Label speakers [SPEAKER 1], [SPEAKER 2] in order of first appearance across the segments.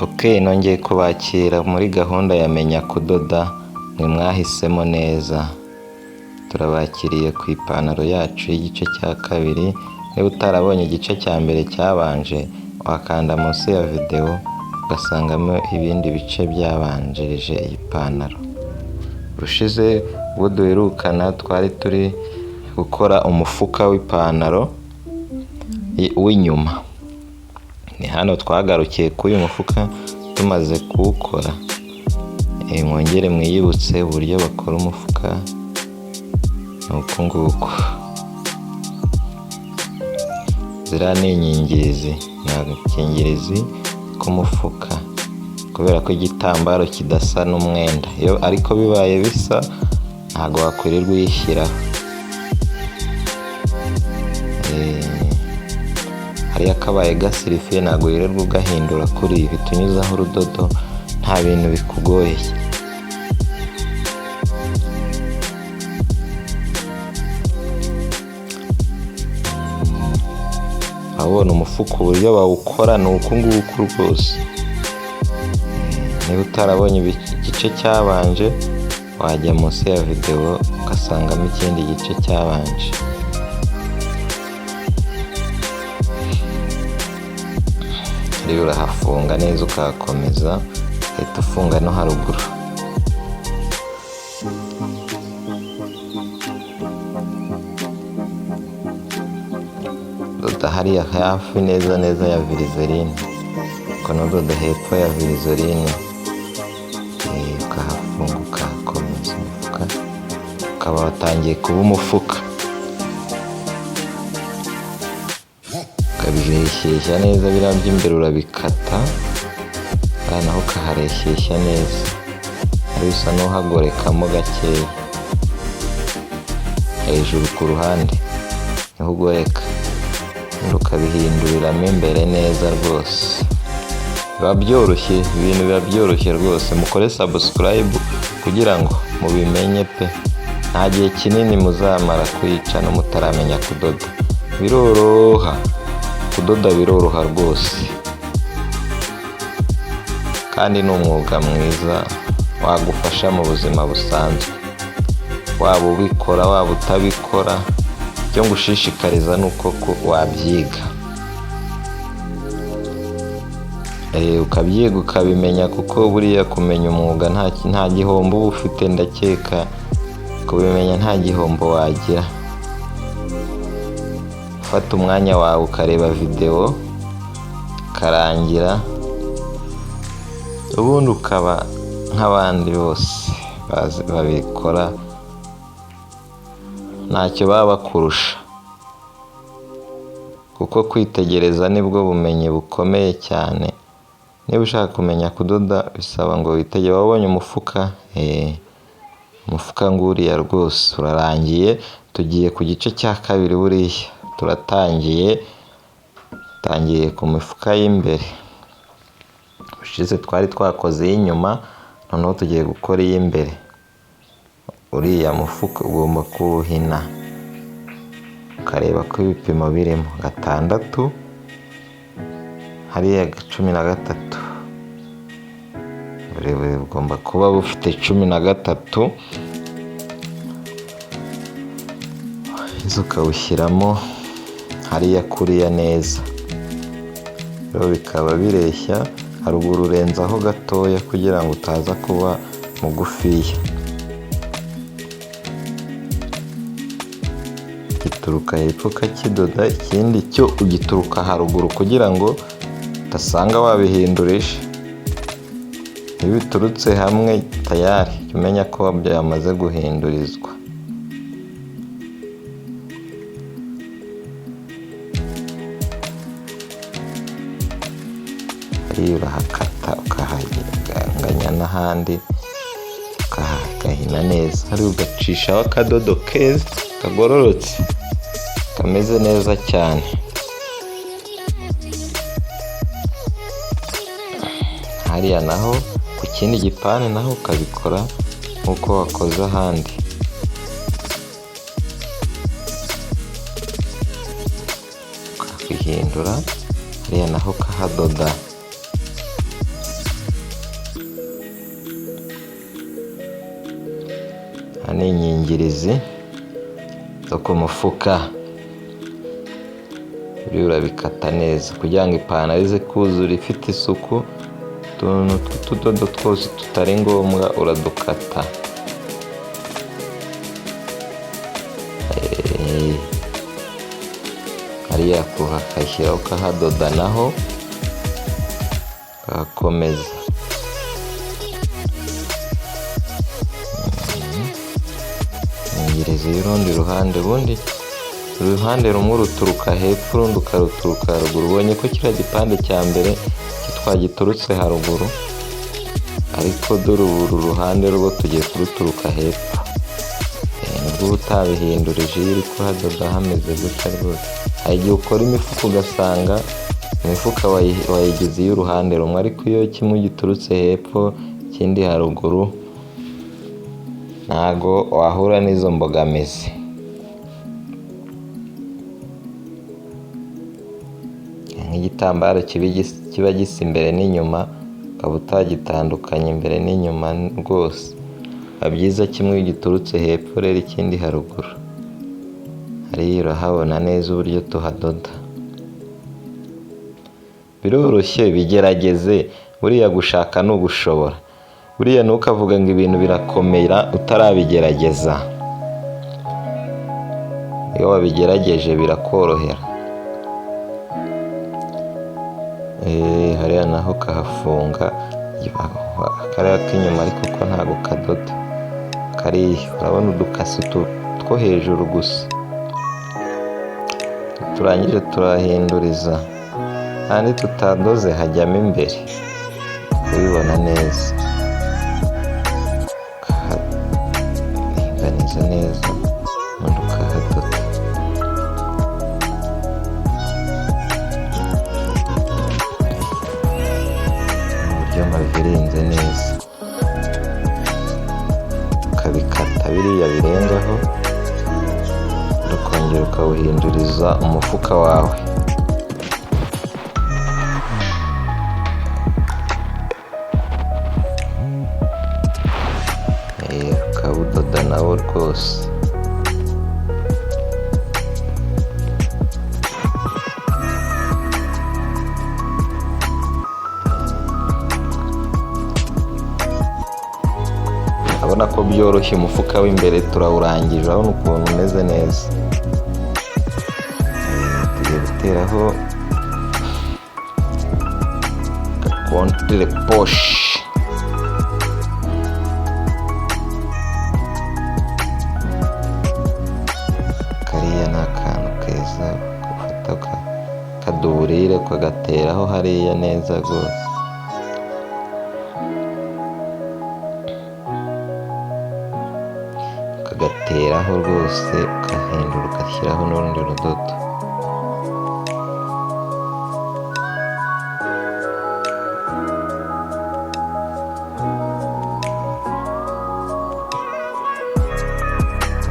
[SPEAKER 1] Ok, nongeye kubakira muri gahunda ya Menya Kudoda, mwe mwahisemo neza. Turabakiriye ku ipantaro yacu y'igice cya kabiri. Niba utarabonye igice cya mbere cyabanje, wakanda munsi ya videwo ugasangamo ibindi bice byabanjirije iyi pantaro. Ubushize ubwo duherukana twari turi gukora umufuka w'ipantaro w'inyuma. Ni hano twagarukiye kuri uyu mufuka tumaze kuwukora. Mwongere mwiyibutse uburyo bakora umufuka, ni uku nguku. Ziriya ni inyingirizi, ni agakingirizi k'umufuka kubera ko igitambaro kidasa n'umwenda, iyo ariko bibaye bisa ntabwo wakwirirwa uyishyiraho. Hariya kabaye gasirifiye ntabwo wirirwa ugahindura kuriya, uhita unyuzaho urudodo nta bintu bikugoye. Urabona umufuka uburyo bawukora ni uku nguku rwose. Niba utarabonye igice cyabanje, wajya munsi ya videwo ugasangamo ikindi gice cyabanje. Hariya urahafunga neza ukahakomeza, ugahita ufunga no haruguru. Doda hariya hafi neza neza ya virizerine, ukanadoda hepfo ya virizerine, ukahafunga ukahakomeza umufuka, ukaba watangiye kuba umufuka. Ukabireshyeshya neza, biriya by'imbere urabikata, hariya naho ukahareshyeshya neza, hariya usa n'uhagorekamo gakeya, hejuru ku ruhande niho ugoreka, ubundi ukabihinduriramo imbere neza rwose. Biba byoroshye, ibintu biba byoroshye rwose. Mukore subscribe kugira ngo mubimenye pe, nta gihe kinini muzamara kwica no mutaramenya kudoda. Biroroha, kudoda biroroha rwose, kandi ni umwuga mwiza wagufasha mu buzima busanzwe, waba ubikora waba utabikora, icyo ngushishikariza ni uko wabyiga, ukabyiga ukabimenya, kuko buriya kumenya umwuga nta gihombo uba ufite, ndakeka kubimenya nta gihombo wagira. Ufata umwanya wawe ukareba videwo ikarangira, ubundi ukaba nk'abandi bose babikora, ntacyo baba bakurusha, kuko kwitegereza nibwo bumenyi bukomeye cyane. Niba ushaka kumenya kudoda bisaba ngo witegere. Wabonye umufuka? Umufuka nguriya rwose urarangiye, tugiye ku gice cya kabiri buriya turatangiye, dutangiye ku mifuka y'imbere. Ubushize twari twakoze iy'inyuma, noneho tugiye gukora iy'imbere. Uriya mufuka ugomba kuwuhina, ukareba ko ibipimo birimo 6, hariya 13, uburebure bugomba kuba bufite 13, ukawushyiramo hariya kuriya neza, rero bikaba bireshya. Haruguru urenzaho gatoya kugira ngo utaza kuba mugufiya. Gituruka hepfo ukakidoda, ikindi cyo ugituruka haruguru kugira ngo utasanga wabihindurije. Iyo biturutse hamwe tayari jya umenya ko byamaze guhindurizwa. Hariya urahakata ukahaganganya n'ahandi, ukahagahina neza, hariya ugacishaho akadodo keza kagororotse kameze neza cyane. Hariya naho ku kindi gipande naho ukabikora nk'uko wakoze ahandi. Ukabihindura hariya naho ukahadoda. Ni inyingirizi zo ku mufuka, buriya urabikata neza kugira ngo ipantaro ize kuzura ifite isuku. Utuntu tw'utudodo twose tutari ngombwa uradukata. Hariya kuhakashyira ukahadoda naho ukahakomeza. Inyingirizi y'urundi ruhande, ubundi uruhande rumwe uruturuka hepfo urundi ukaruturuka haruguru. Ubonye ko kiriya gipande cya mbere twagiturutse haruguru, ariko dore uru ruhande rwo tugiye kuruturuka hepfo. Nibwo uba utabihindurije iyo uri kuhadoda hameze gutya rwose. Hari igihe ukora imifuka ugasanga imifuka wayigize iy'uruhande rumwe, ariko iyo kimwe giturutse hepfo ikindi haruguru ntago wahura n'izo mbogamizi. Nk'igitambaro kiba gisa imbere n'inyuma, ukaba utagitandukanya imbere n'inyuma rwose. Biba byiza kimwe giturutse hepfo rero ikindi haruguru. Hariya urahabona neza uburyo tuhadoda. Biroroshye, bigerageze. Buriya gushaka ni ugushobora. Buriya ntukavuge ngo ibintu birakomera utarabigerageza. Iyo wabigerageje birakorohera. Hariya naho ukahafunga, kariya k'inyuma ariko ko ntago kadoda. Kariya urabona udukasi two hejuru gusa. Turangije turahinduriza, kandi tutadoze hajyamo imbere, kubibona neza. Ukaharinganiza neza, ubundi ukahadoda. Uburyo mavirinze neza, ukabikata biriya birengaho, ukongera ukawuhinduriza umufuka wawe. Ukawudoda nawo rwose. Urabona ko byoroshye, umufuka w'imbere turawurangije, urabona ukuntu umeze neza. Tugiye guteraho contre poche. Kariya ni akantu keza ufata kaduburire ukagateraho hariya neza rwose. Ukagateraho rwose, ukahindura ugashyiraho n'urundi rudodo.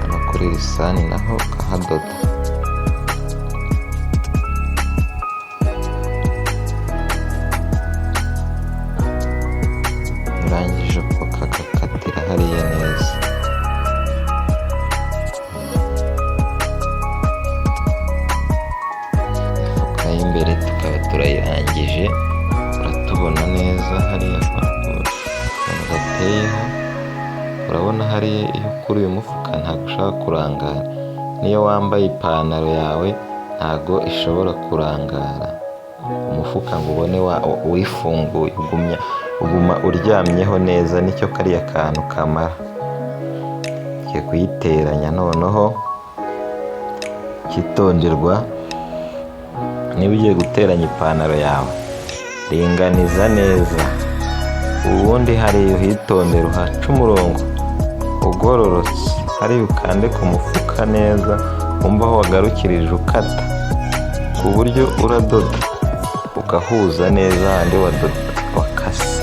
[SPEAKER 1] Hano kuri lisani naho ukahadoda. Urangije ukagakatira hariya neza. Imifuka y'imbere tukaba turayirangije, uratubona neza hariya ukuntu gateyeho. Urabona hariya iyo ukuruye umufuka ntabwo ushobora kurangara. Niyo wambaye ipantaro yawe ntabwo ishobora kurangara. Umufuka ngo ubone wifunguye, uguma uryamyeho neza, nicyo kariya kantu kamara. Tugiye kuyiteranya noneho, icyitonderwa niba ugiye guteranya ipantaro yawe, ringaniza neza. Ubundi hariya uhitondere uhace umurongo ugororotse, hariya ukande ku mufuka neza, wumve aho wagarukirije ukata, ku buryo uradoda ugahuza neza hahandi wakase.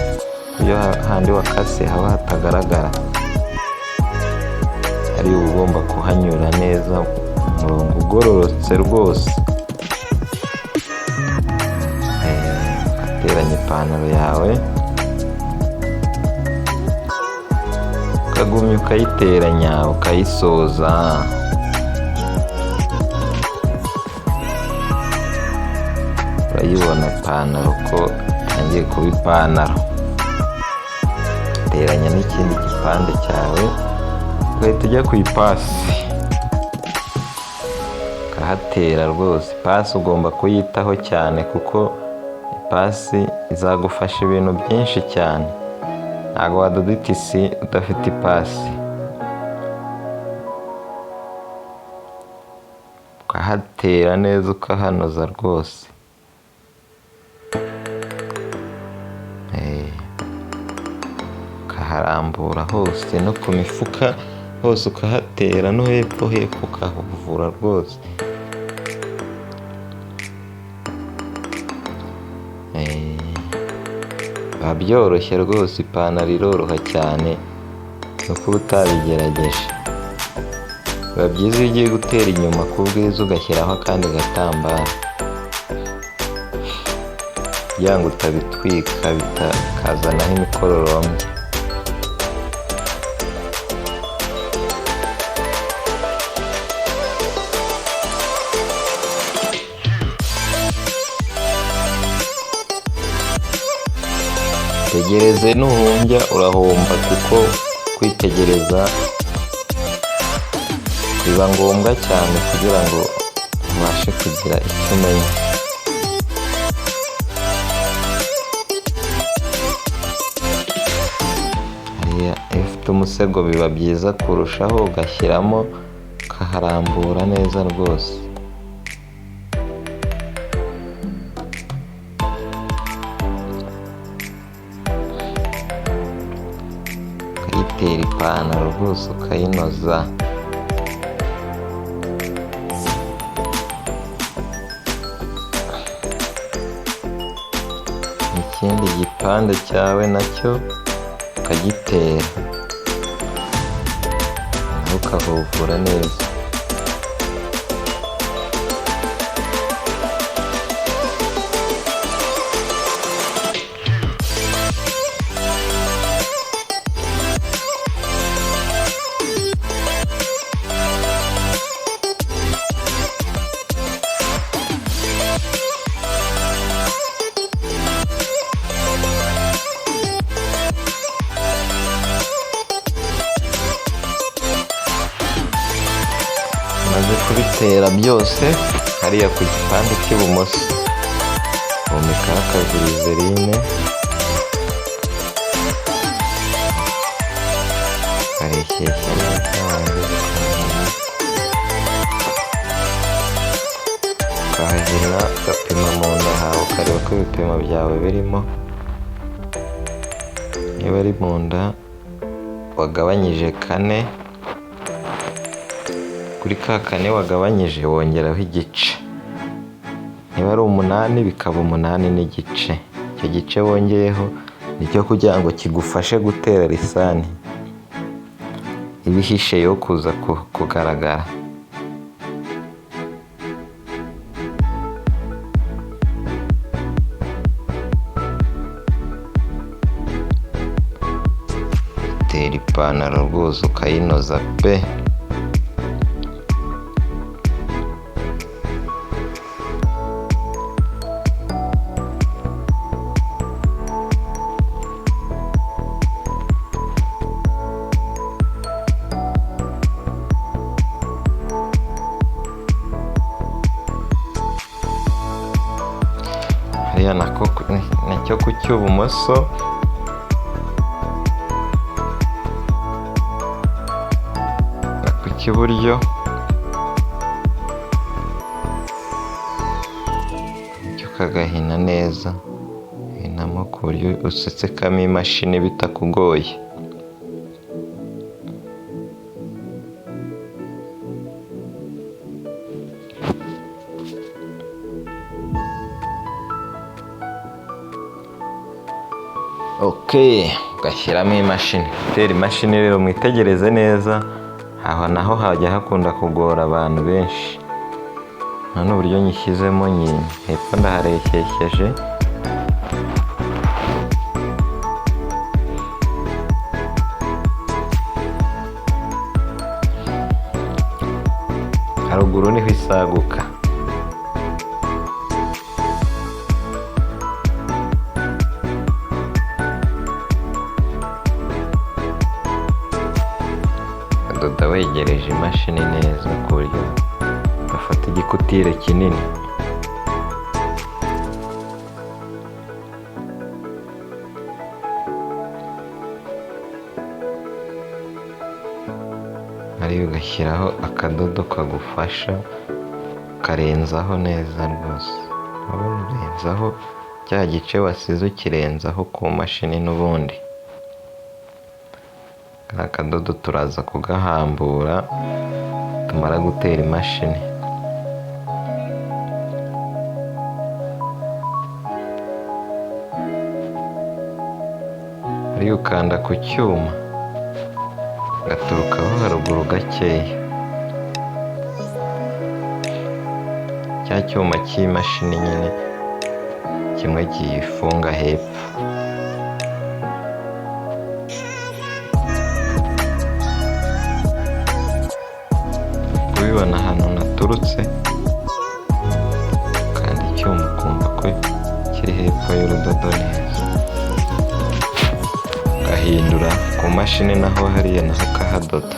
[SPEAKER 1] Iyo hahandi wakase haba hatagaragara, hariya uba ugomba kuhanyura neza umurongo ugororotse rwose. Ugateranya ipantaro yawe. Ukagumya ukayiteranya ukayisoza. Urayibona ipantaro ko itangiye kuba ipantaro. Teranya n'ikindi gipande cyawe, ugahita ujya ku ipasi ukahatera rwose. Ipasi ugomba kuyitaho cyane kuko ipasi izagufasha ibintu byinshi cyane. Ntabwo wadoda itisi udafite ipasi. Ukahatera neza ukahanoza rwose. Ukaharambura hose no ku mifuka hose ukahatera, no hepfo hepfo ukahavura rwose. Biba byoroshye rwose, ipantaro iroroha cyane ni uko uba utabigerageje. Biba byiza iyo ugiye gutera inyuma ku bwiza ugashyiraho akandi gatambaro kugira ngo utabitwika bikazanaho imikororombya. Tegereze nuhumbya urahomba, kuko kwitegereza biba ngombwa cyane kugira ngo ubashe kugira icyo umenya. Hariya iyo ufite umusego biba byiza kurushaho, ugashyiramo ukaharambura neza rwose. Ukayitera ipantaro rwose ukayinoza. Ikindi gipande cyawe nacyo ukagitera, nawe ukahuvura neza. Umaze kubitera byose hariya ku gipande cy'ibumoso, womekaho akavirizerine, ukareshyeshya neza, warangiza ukahahina, ugapima mu nda hawe ukareba ko ibipimo byawe birimo. Niba ari mu nda wagabanyije 4, kuri ka 4 wagabanyije wongeraho igice. Niba ari 8 bikaba 8 n'igice. Icyo gice wongeyeho nicyo kugira ngo kigufashe gutera lisani ibihishe yo kuza kugaragara. Tera ipantaro rwose ukayinoza pe. Hariya nacyo ku cy'ibumoso, na ku cy'iburyo, cyo ukagahina neza, ugahinamo ku buryo usetsekamo imashini bitakugoye. Ugashyiramo imashini. Gutera imashini rero mwitegereze neza, aho naho hajya hakunda kugora abantu benshi. None uburyo nyishyizemo nyine hepfo ndahareshyeshyeje. Haruguru niho isaguka. Udoda wegereje imashini neza ku buryo udafata igikutire kinini. Hariya ugashyiraho akadodo kagufasha, ukarenzaho neza rwose. Urabona urenzaho cya gice wasize ukirenzaho ku mashini n'ubundi. Kariya kadodo turaza kugahambura tumara gutera imashini. Hariya ukanda ku cyuma gaturukaho haruguru gakeya, cya cyuma cy'imashini nyine kimwe kiyifunga hepfo. Kubibona ahantu naturutse, ukanda icyuma ukumva ko kiri hepfo y'urudodo neza, ugahindura ku mashini naho hariya naho ukahadoda.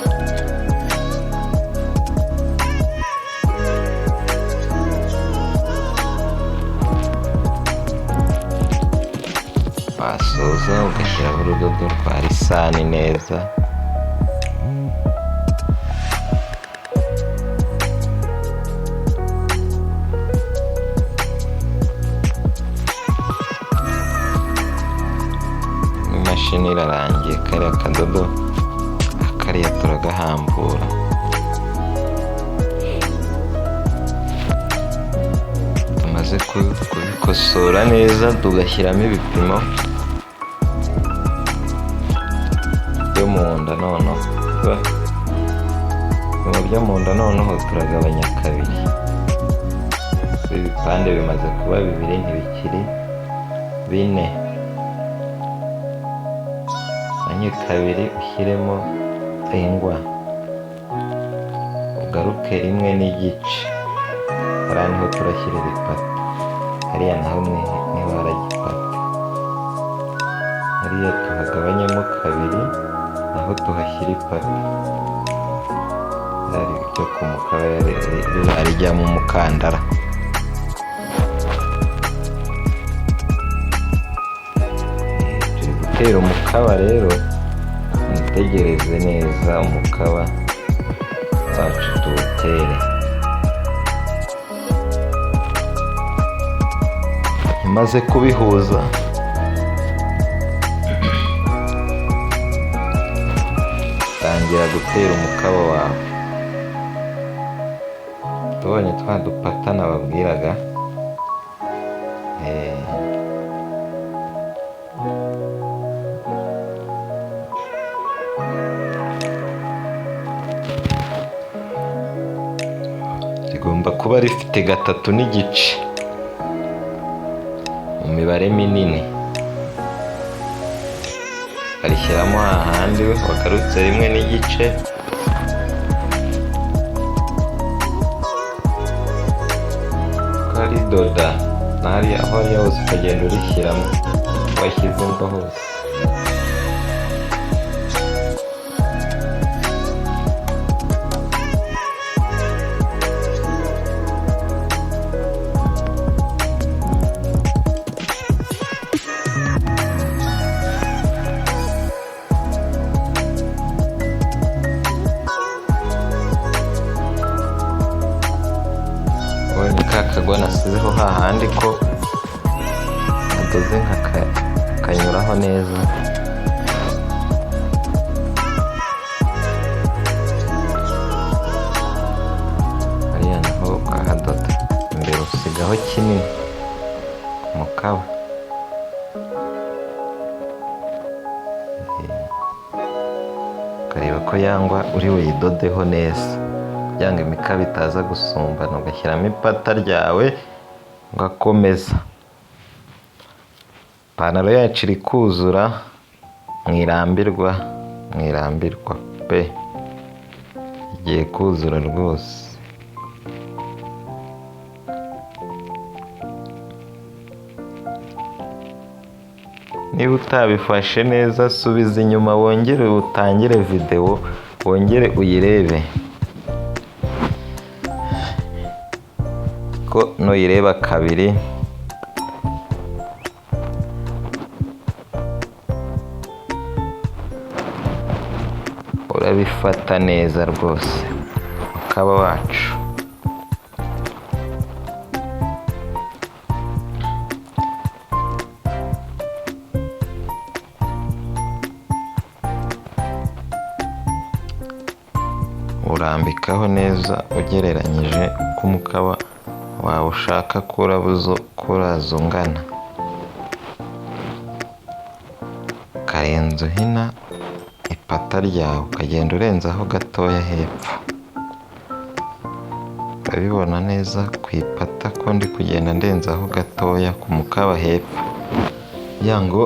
[SPEAKER 1] Wasoza ugashyiraho urudodo rwa lisani neza. Imashini irarangiye, kariya kadodo kariya turagahambura. Tumaze kubikosora neza tugashyiramo ibipimo byo mu nda noneho. Ibipimo byo mu nda noneho turagabanya kabiri. Ibipande bimaze kuba bibiri ntibikiri bine. Ugabanye kabiri ushyiremo ingwa, ugaruke rimwe n'igice. Hariya niho turashyira ibipata, hariya naho niho haragipata. Hariya tuhagabanyemo kabiri naho tuhashyira ipata. Hari ibyo ku mukaba ririya rijyamo umukandara. Turi gutera umukaba rero, mwitegereze neza umukaba wacu tuwutere. Umaze kubihuza tangira gutera umukaba wawe. Tubonye twa dupata nababwiraga. Rigomba kuba rifite 3.5 mu mibare minini. Ukarishyiramo hahandi wagarutse 1.5. Ukaridoda n'ahariya aho ari hose ukagenda urishyiramo washyize ingwa hose. Ubonye ka kagwa nasizeho hahandi ko nadoze nkakanyuraho neza. Hariya naho ukahadoda imbere usigaho kinini umukaba. Ukareba ko yangwa uri buyidodeho neza kugira ngo imikaba itaza gusumbana, ugashyiramo ipata ryawe ugakomeza. Ipantaro yacu iri kuzura, mwirambirwa, mwirambirwa pe, igiye kuzura rwose. Niba utabifashe neza subiza inyuma wongere utangire videwo, wongere uyirebe, ko nuyireba kabiri urabifata neza rwose. Mukaba wacu urambikaho neza ugereranyije uko umukaba wawe ushaka ko uraza ungana, ukarenza uhina ipata ryawe, ukagenda urenzaho gatoya hepfo. Urabibona neza ku ipata ko ndi kugenda ndenzaho gatoya ku mukaba hepfo, kugira ngo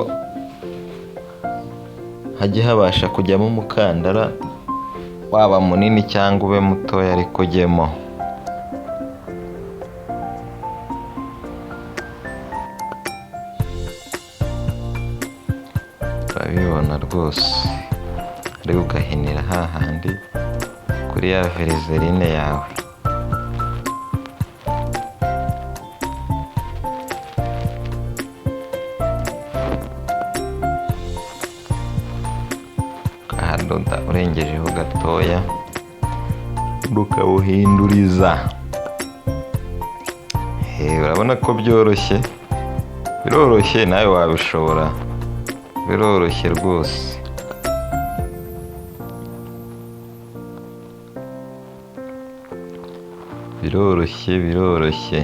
[SPEAKER 1] hajye habasha kujyamo umukandara, waba munini cyangwa ube mutoya ariko ujyemo. Urabibona rwose, ariko ugahinira hahandi kuri ya verizerine yawe. Ukahadoda urengejeho gatoya, ukawuhinduriza. Urabona ko byoroshye, biroroshye nawe wabishobora, biroroshye rwose. Biroroshye, biroroshye.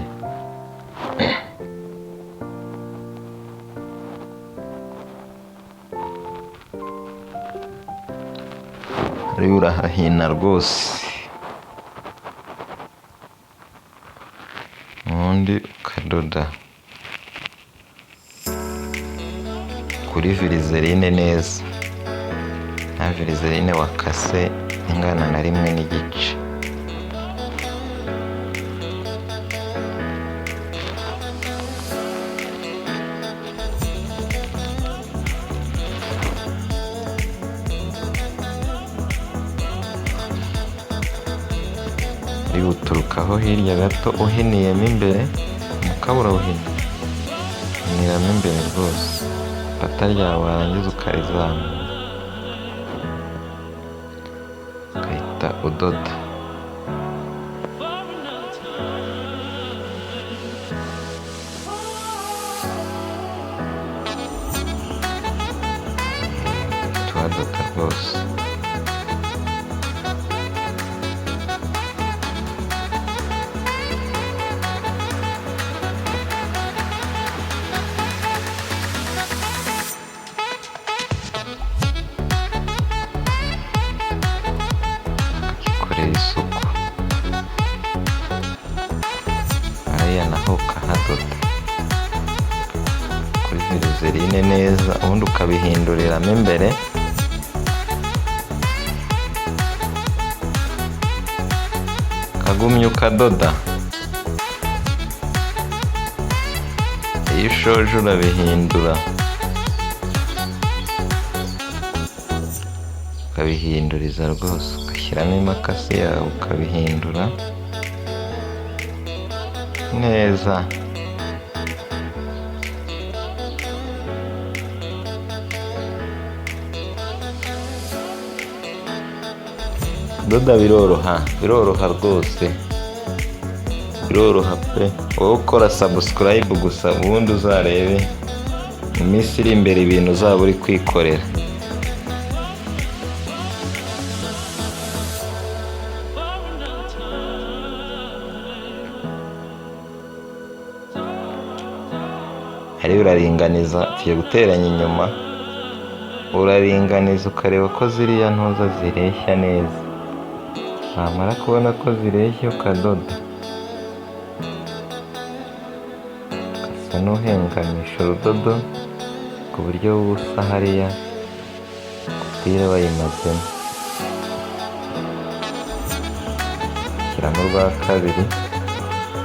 [SPEAKER 1] Hariya urahahina rwose, ubundi ukadoda kuri verizerine neza, nta verizerine wakase ingana na 1.5. Uturukaho hirya gato uhiniyemo imbere, umukaba urawuhina, uhiniramo imbere rwose, ipata ryawe warangiza ukarizamura, ugahita udoda. Ugahita uhadoda rwose. Isuku hariya naho ukahadoda kuri verizerine neza, ubundi ukabihinduriramo imbere. Ukagumya ukadoda, iyo ushoje urabihindura, ukabihinduriza rwose, ugashyiramo imakasi yawe ukabihindura neza. Kudoda biroroha, biroroha rwose, biroroha pe. Wowe ukora subscribe gusa, ubundi uzarebe mu minsi iri imbere ibintu uzaba uri kwikorera. Hariya uraringaniza, tugiye guteranya inyuma, uraringaniza ukareba ko ziriya ntuza zireshya neza, wamara kubona ko zireshya ukadoda, ugasa n'uhengamisha urudodo ku buryo busa hariya kutire bayimazemo. Shyiramo urwa kabiri,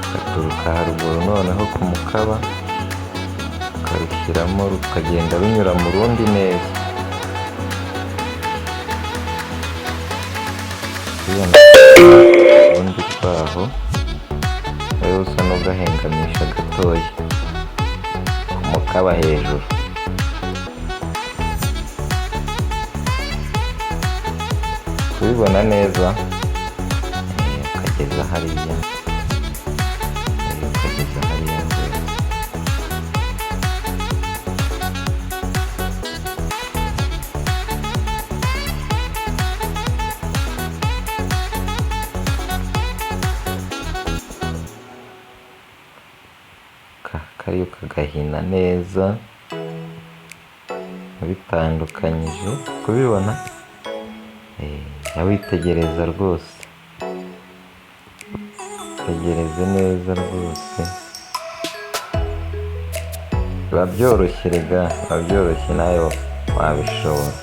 [SPEAKER 1] ugaturuka haruguru noneho ku mukaba, Ukarushyiramo rukagenda runyura mu rundi neza. Urundi rwaho wowe usa n'ugahengamisha gatoya ku mukaba hejuru. Kubibona neza, ukageza hariya, ukageza hariya rwose. Kariya ukagahina neza ubitandukanyije, kubibona witegereza rwose, tegereze neza rwose, biba byoroshye rega, biba byoroshye nawe wabishobora.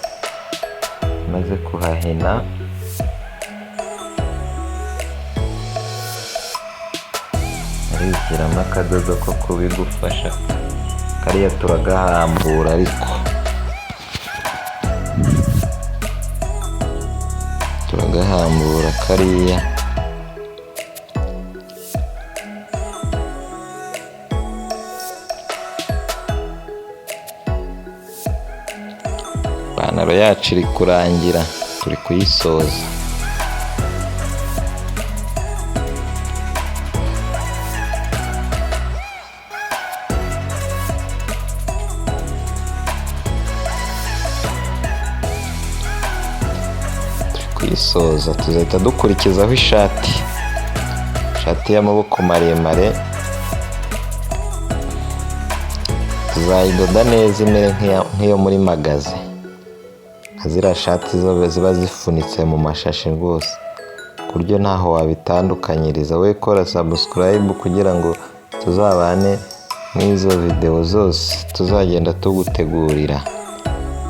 [SPEAKER 1] Umaze kuhahina arishyiramo akadodo ko kubigufasha, kariya turagahambura ariko turagahambura kariya. Ipantaro yacu iri kurangira, turi kuyisoza. Kuyisoza tuzahita dukurikizaho ishati, ishati y'amaboko maremare tuzayidoda neza imere nk'iyo muri magaze, nka ziriya shati ziba zifunitse mu mashashi rwose, ku buryo ntaho wabitandukanyiriza. We kora subscribe kugira ngo tuzabane n'izo videwo zose tuzagenda tugutegurira.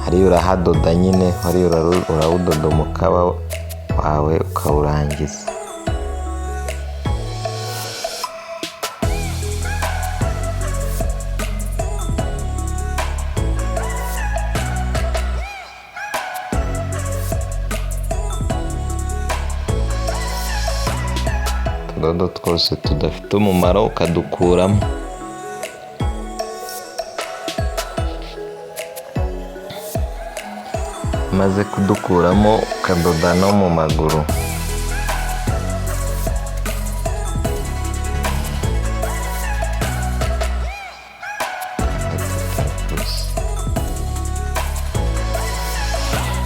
[SPEAKER 1] Hariya urahadoda nyine, hariya urawudoda umukaba wawe ukawurangiza. Utudodo twose tudafite umumaro ukadukuramo. Umaze kudukuramo ukadoda no mu maguru.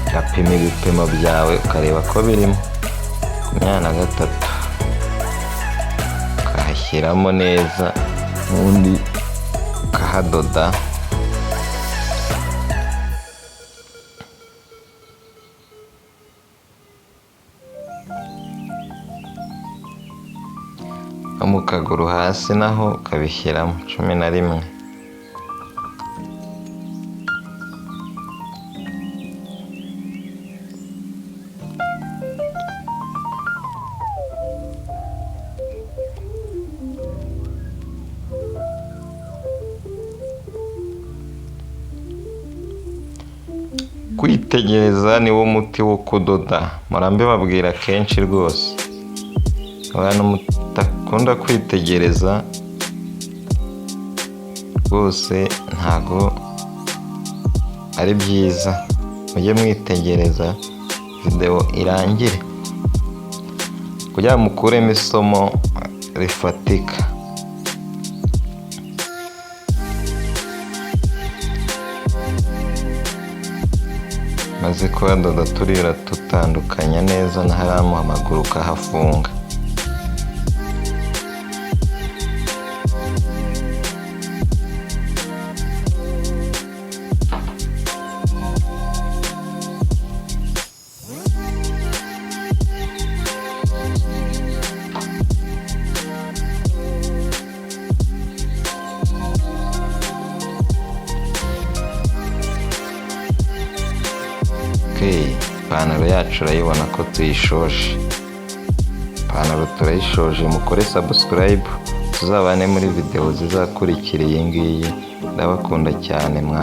[SPEAKER 1] Ugapima ibipimo byawe ukareba ko birimo 23, ukahashyiramo neza ubundi ukahadoda. No mu kaguru hasi naho ukabishyiramo 11. Kwitegereza niwo muti wo kudoda, murambe babwira kenshi rwose. Abantu mutakunda kwitegereza rwose ntago ari byiza, mujye mwitegereza videwo irangire kugira ngo mukuremo isomo rifatika. Maze kuhadoda turira tutandukanya neza na hariya mu maguru ukahafunga. Ipantaro yacu urayibona ko tuyishoje, ipantaro turayishoje. Mukore subscribe tuzabane muri videwo zizakurikira iyi ngiyi. Ndabakunda cyane mwa.